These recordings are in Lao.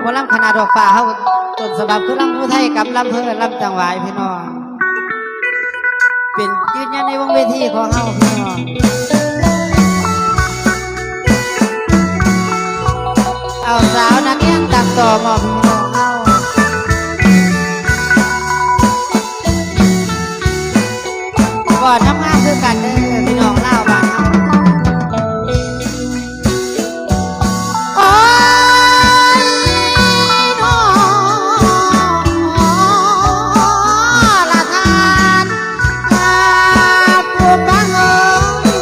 ໝໍລຳຄະນະດອກຟ້າເຮົາ ຕົ້ນສະບັບຄືລຳພູໄທກັບລຳເພີນ ລຳຈັງຫວາຍ ພີ່ນ້ອງ ເປັນຢືນຢັນໃນວົງເວທີຂອງເຮົາ ພີ່ນ້ອງ ເອົາສາວນັກຮຽນຕັດຕໍ່ມອບໃຫ້ນ້ອງເຮົາ ກໍທຳງານຄືກັນເດີ ພີ່ນ້ອງລາວບ້ານເຮົາ. ໂອ້ຍ ນ້ອງລະທ່ານ ອາ ຜູ້ຟັງເອີຍ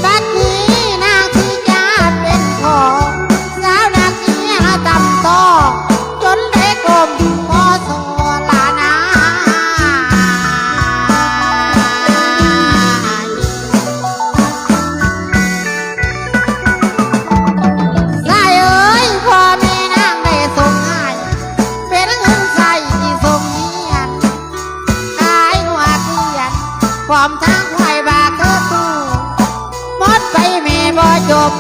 ບັດນີ້ນາງຊິຈະເປັນຂອງສາວນັກຮຽນຕຳຕໍ່ ຈົນໄດ້ກົ້ມຂໍສອນລະນາ. ຊາຍເອີຍ ພໍ່ແມ່ນາງໄດ້ສົ່ງໃຫ້ ເປັນເງິນໃຊ້ທີ່ສົ່ງຮຽນ ຂາຍງົວກຽນ ພ້ອມທັງຄວາຍບາກເທີຕູ້ ໝົດໄປແມ່ບໍ່ຈົບ